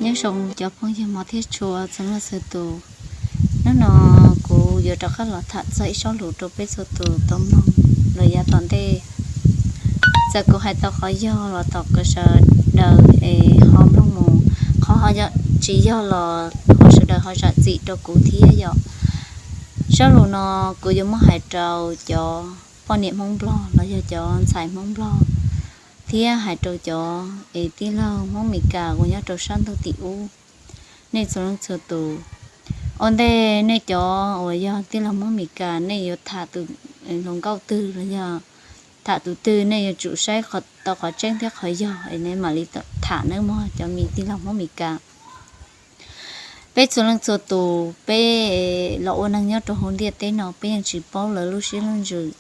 Nyob zoo cov phooj ywg mog thiab tshua txhua leej txhua tus. Hnub no kuv yuav rov qab los tham txog ib sob lus rau peb txhua tus tau mloog los yav tom ntej. Txawm kuv hais tau qhov yog los thov kom sawv daws es ho mloog mus, qhov ho tsis yog los thov sawv daws ho zam txim rau kuv thiab yom. Sob lus no kuv yuav muab hais rau cov poj niam Hmoob Nplog los yog cov ntxhais Hmoob Nplog, thiab hais rau cov es tij laug Hmoob Mes Kas uas nyob rau sab ntuj tim ub, nej txhua leej txhua tus. Ua ntej nej cov uas yog tij laug Hmoob Mes Kas nej yuav tham tus hluas nkauj twg los yog tham tus twg, nej yuav tsum saib tau qhov tseeb thiab qhov yog es nej mam li tham nawb mog cov me tij laug Hmoob Mes Kas. Peb txhua leej txhua tus peb los ua neeg nyob rau hauv ntiaj teb no peb yeej tsis paub lawv lub siab lub ntsws.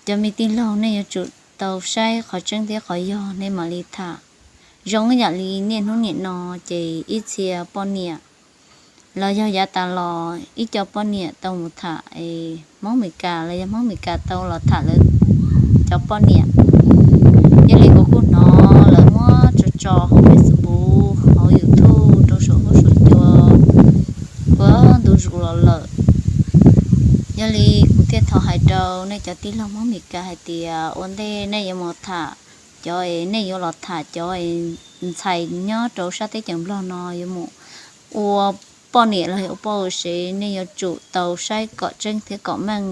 Cov me tij laug nej yuav tsum tau saib qhov tseeb thiab qhov yog nej mam li tham. Zoo ib yam li niaj hnub niam no ces ib txhia poj niam los yog yav tas los ib co poj niam tau mus tham es Hmoob Mes Kas los yog Hmoob Mes Kas tau los tham lawv cov poj niam. Yog li kuv kuj hnov lawv muab tso tso hauv Facebook, hauv YouTube rau saum huab saum cua ua ntu zus los lawm. Yog li kuv thiaj thov hais rau nej cov tij laug Hmoob Mes Kas hais tias ua ntej nej yuav mus tham cov es nej yuav los tham cov es ntxhais nyob rau sab teb chaws Nplog no yuav mus ua poj niam los yog ua poj ua sev, nej yuav tsum tau saib kom tseeb thiab kom meej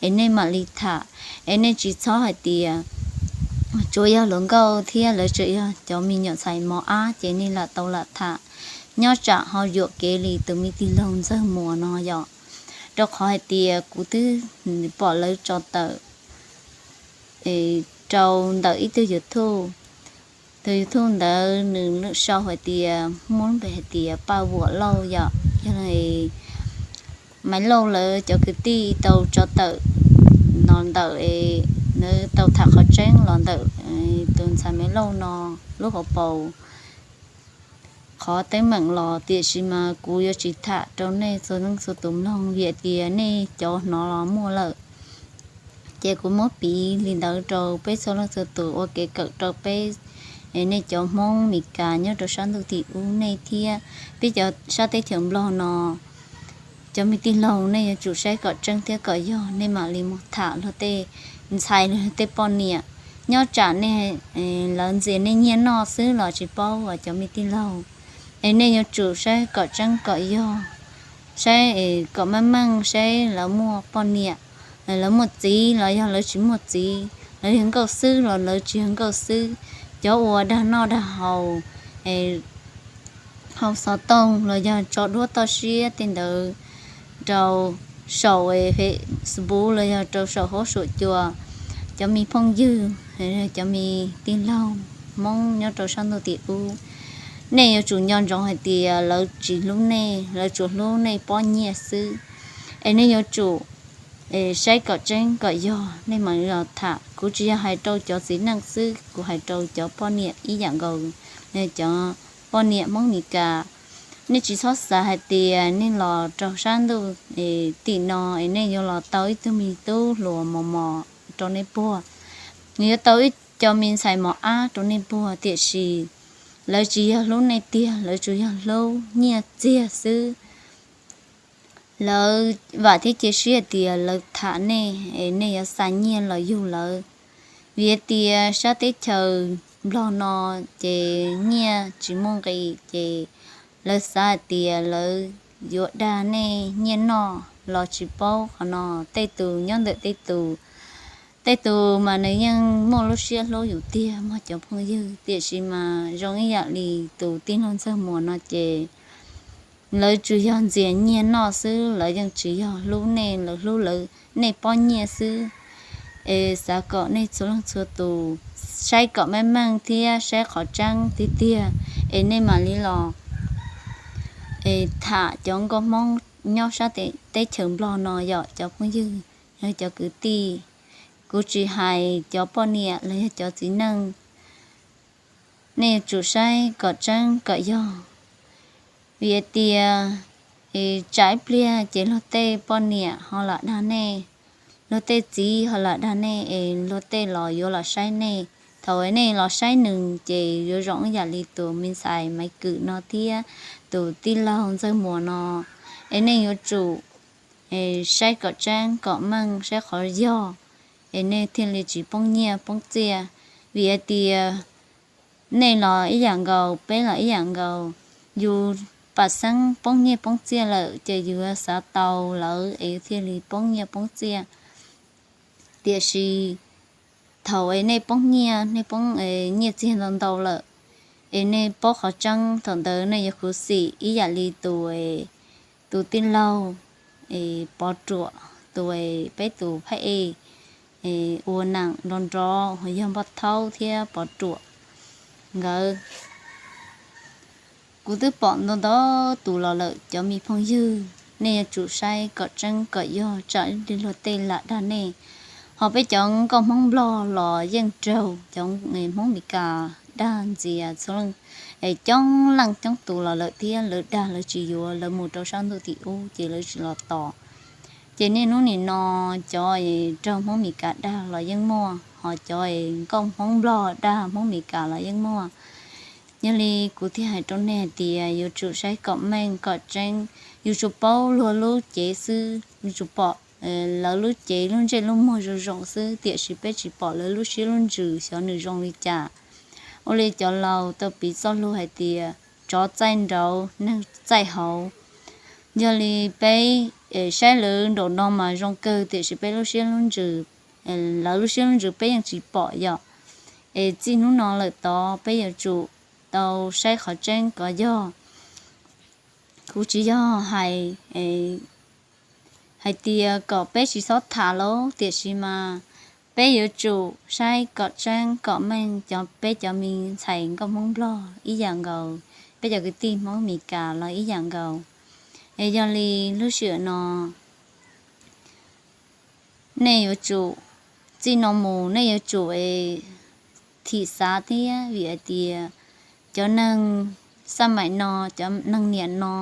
es nej mam li tham. Es nej tsis txhob hais tias tsuas yog hluas nkauj thiab lawv tseem yog cov me nyuam ntxhais mos ab ces nej lam tau lam tham. Nyob tsam ho yuam kev li tus me tij laug Ntxawg Muas no yom, rau qhov hais tias kuv twb pom lawv tso tawm rau ntawm ib tug YouTube. Tus YouTube ntawd nws sau hais tias muab npe hais tias Paj Vuam Lauj yom, yog Maiv Lauj lawv cov kwv tij tau tso tawm los ntawm, nws tau tham qhov tseeb los ntawm tus ntxhais Maiv Lauj no lub hauv paus qhov teeb meem los, tiam sis mas kuv yuav tsis tham rau nej txhua leej txhua tus mloog vim tias nej cov hnov los muaj lawm. Ces kuv muab piv li ntawd rau peb txhua leej txhua tus ua kev kawm rau peb, nej cov Hmoob Mes Kas nyob rau sab ntuj tim ub nej thiab peb cov sab teb chaws Nplog no, cov me tij laug nej yuav tsum saib kom tseeb thiab kom yog nej mam li mus tham luag tej ntxhais los tej poj niam. Nyob tsam nej, lawv ntxias nej nyiaj noj xwb los tsis paub os cov me tij laug. Es nej yuav tsum saib kom tseeb kom yog, saib kom meej meej, saib lawv muaj poj niam, lawv muaj txiv los yog lawv tsis muaj txiv, lawv yog nkauj xwb los lawv tsis yog nkauj xwb. Cov uas dag noj dag haus, haus xov tooj los yog tso duab toj siab tej ntawd rau saum Facebook los yog rau saum huab saum cua, cov me phooj ywg, cov me tij laug Hmoob nyob rau sab ntuj tim ub, nej yuav tsum nco ntsoov hais tias lawv tsis hlub nej, lawv tsuas hlub nej pob nyiaj xwb. Es nej yuav tsum saib kom tseeb kom yog nej mam li los tham. Kuv tsis yog hais rau cov txiv neej xwb, kuv hais rau cov poj niam ib yam nkaus, cov poj niam Hmoob Mes Kas. Nej tsis txhob xav hais tias nej los rau sab ntuj tim no es nej yuav los tau ib tug me tub hluas mos mos rau nej puag. Nws yuav tau ib co me ntxhais mos ab rau nej puag, tiam sis lawv tsis yog hlub nej tiag, lawv tsuas yog hlub nyiaj txiag xwb. Lawv vam thiab cia siab tias lawv tham nej es nej yuav xa nyiaj los yug lawv. Vim tias sab teb chaws Nplog no ces nyiaj tsis muaj nqis, ces lawv xav hais tias lawv yuav dag nej nyiaj noj los tsis paub qhov no. Tej tus nyob ntawm tej tus, tej tus mas nws yeej muaj lub siab hlub yus tiag mog cov phooj ywg, tiam sis mas zoo ib yam li tus tij laug Ntxawg Muas no ces lawv tsuas yog ntxias nyiaj noj xwb, lawv yeej tsis yog hlub nej, lawv hlub lawv nej pob nyiaj xwb. Es xav kom nej txhua leej txhua tus saib kom meej meej thiab saib qhov tseeb tiag tiag es nej mam li los tham cov nkauj Hmoob nyob sab teb chaws Nplog no yom cov phooj ywg, cov kwv tij. Kuv tsis hais cov poj niam los yog cov txiv neej, nej yuav tsum saib kom tseeb kom yog. Vim tias tsam ib pliag ces luag tej poj niam ho lam dag nej, luag tej txiv ho lam dag nej es luag tej los yuav los saib nej Thaum nej los saib nws ces yuav zoo ib yam li tus me ntxhais Maiv Kwm no thiab tus tij laug Ntxawg Muas no, es nej yuav tsum saib kom tseeb kom meej, saib qhov yog, es nej thiaj li tsis poob nyiaj poob txiaj. Vim hais tias nej los ib yam nkaus, peb los ib yam nkaus, yus pam xeeb poob nyiaj poob txiaj lawm ces yus xav tau lawv es thiaj li poob nyiaj poob txiaj. Tiam sis thaum es nej poob nyiaj, nej poob nyiaj txiag ntau ntau lawm, es nej paub qhov tseeb, thaum ntawd nej yuav khuv xim ib yam li tus, tus tij laug Pov Ruam, tus peb tus phab ej ua nam nrov nrov uas yog Npoj Thaub thiab Pov Ruam nkawd. Kuv twb pom ntau ntau tus los lawm cov me phooj ywg, nej yuav tsum saib kom tseeb kom yog tsam luag tej lam dag nej. Ho peb cov nkauj Hmoob Nplog los yeej raug cov Hmoob Meskas dag ntxias txhua leej, es coob leej coob tus los lawm thiab lawv dag lawv tsis yuav, lawv mus rau sab ntuj tim ub ces lawv tsis los tos. Ces niaj hnub nim no cov raug Hmoob Meskas dag los yeej muaj, ho cov nkauj Hmoob Nplog dag Hmoob Meskas los yeej muaj. Yog li kuv thiaj hais rau nej hais tias yuav tsum saib kom meej kom tseeb, yus tsuas paub luag lub cev xwb, yus tsuas pom lawv lub cev lub ntsej lub muag zoo zoo xwb, tiam sis peb tsis pom lawv lub siab lub ntsws xyov nws zoo li cas. Ua li cov laus tau piv txoj lus hais tias tsov txaij nraud neeg txaij hauv. Yog li peb saib lawv nraum no mas zoo kawg tiam sis peb lub siab lub ntsws, lawv lub siab lub ntsws peb yeej tsis pom yom. Es txij hnub no lawm tod peb yuav tsum tau saib qhov tseeb kom yog. Kuv tsis yog hais hais tias kom peb tsis txhob tham lauj, tiam sis mas peb yuav tsum saib kom tseeb kom meej, cov peb cov me ntxhais nkauj Hmoob Nplog ib yam nkaus, peb cov kwv tij Hmoob Meskas los ib yam nkaus. Es yog li lub sij hawm no nej yuav tsum, txij no mus nej yuav tsum thim xav thiab, vim hais tias cov neeg xaj maim no, cov neeg niam no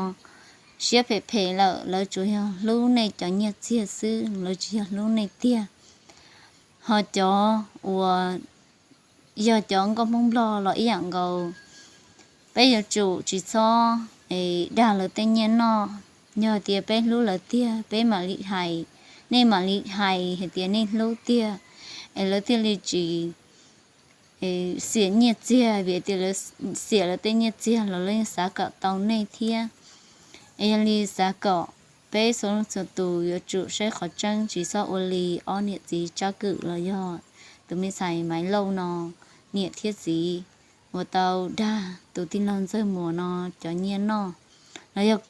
siab phem phem lawm, lawv tsuas yog hlub nej cov nyiaj txiag xwb, lawv tsis yog hlub nej tiag. Ho cov uas yog cov nkauj Hmoob Nplog los ib yam nkaus, peb yuav tsum tsis txhob dag lawv tej nyiaj noj. Yog tias peb hlub lawv tiag peb mam li hais, nej mam li hais hais tias nej hlub tiag, es lawv thiaj li tsis xiam nyiaj txiag, vim tias lawv xiam lawv tej nyiaj txiag los lawv yeej xav kom tau nej thiab. Es yog li xav kom peb txhua leej txhua tus yuav tsum saib qhov tseeb, tsis txhob ua li ob niam txiv Tsab Kwm los yog tus me ntxhais Maiv Lauj no, niam thiab txiv uas tau dag tus tij laug Ntxawg Muas no cov nyiaj noj, los yog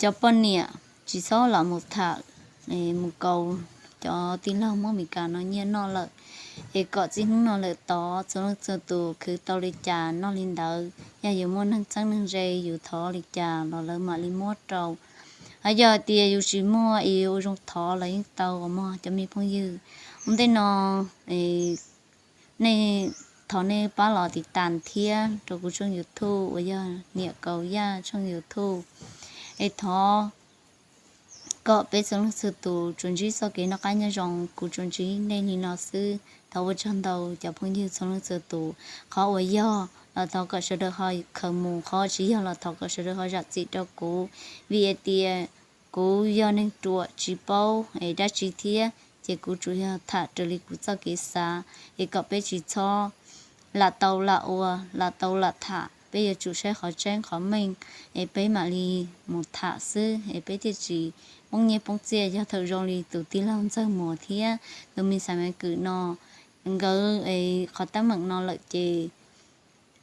cov poj niam tsis txhob los mus tham, mus kaus cov tij laug Hmoob Meskas no nyiaj noj lawm. Es kom txij hnub no lawm tod txhua leej txhua tus khwv tau li cas noj li ntawd, yog yus muaj neeg txheeb neeg ze yus thov li cas los lawv mam li muab rau. Ho yog tias yus tsis muaj es yus ua zoo thov los yeej tau os mog cov me phooj ywg. Ua ntej no nej, thov nej pab los tiv tas thiab rau kuv tshooj YouTube uas yog Niam Kaus Yaj tshooj YouTube. Es thov kom peb txhua leej txhua tus tsuas ntsib txoj kev noj qab nyob zoo, kuv tsuas ntsib nej li no xwb. Thov ua tsaug ntau cov phooj ywg txhua leej txhua tus, qhov uas yog los thov kom sawv daws ho khaws mus, qhov tsis yog los thov kom sawv daws ho zam txim rau kuv, vim hais tias kuv yog neeg ruam tsis paub es dab tsi thiab, ces kuv tsuas yog tham raws li kuv txoj kev xav, es kom peb tsis txhob lam tau lam ua, lam tau lam tham, peb yuav tsum saib qhov tseeb qhov meej, es peb mam li mus tham xwb, es peb thiaj tsis poob nyiaj poob txiaj. Yog thaum zoo li tus tij laug Ntxawg Muas thiab tus me ntxhais Maiv Kwm no, nkawd qhov teeb meem no lawm ces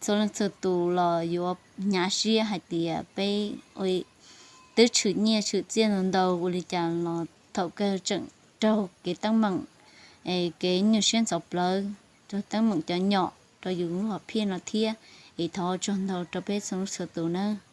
txhua leej txhua tus los yuav hnyav siab hais tias peb twb tshwm nyiaj tshwm txiaj ntau ntau ua li cas los thaum kawg tseem raug kev teeb meem, kev nyuaj siab ntxhov plawv, raug teeb meem cov nyom rau yus lub hom phiaj no thiab. Es thov ua tsaug ntau rau peb txhua leej txhua tus nawb.